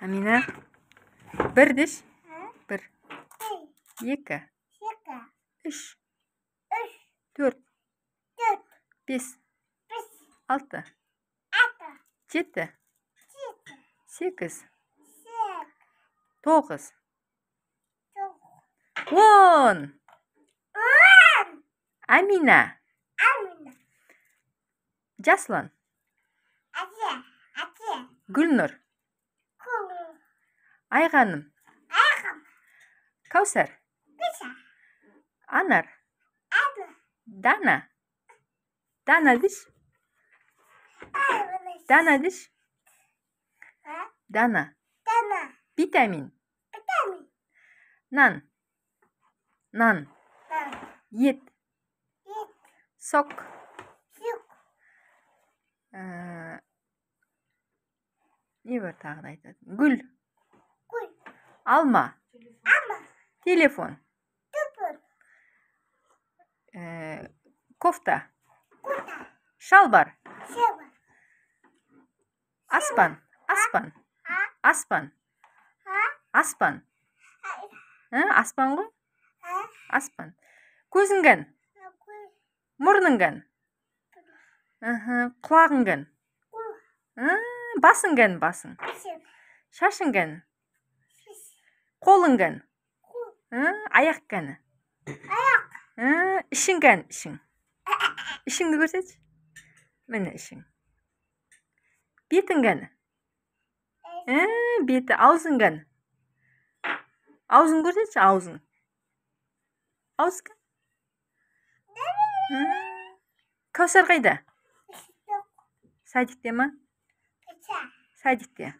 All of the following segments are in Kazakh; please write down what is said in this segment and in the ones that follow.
Амина. Бір деші. Бір. Екі. Үш. Төрт. Бес. Алты. Жеті. Сегіз. Тоғыз. 10. Амина. Жаслан. Гүлнұр. Айғаным. Кәусар. Анар. Дана. Дана деші. Дана деші. Дана. Витамин. Нан. Нан. Ет. Сок. Не бар тағы да айтатын? Гүл. Алма. Телефон. Кофта. Шалбар. Аспан. Аспан. Аспан. Аспан. Аспан ғой? Аспан. Көзің кән? Мұрның кән? Құлағың кән? Басың кән, басың? Шашың кән? Қолың кән? Аяқ кәні? Ішің кән, ішің? Ішіңді көрсетші. Міне ішің. Бетің кәні? Беті, аузың кәні? Аузын көрсетші, аузың. Ауыз кәні? Кәусар қайда? Садикте ма? Садикте.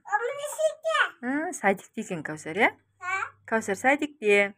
Садикте екен Кәусар, иә? Кәусар садикте.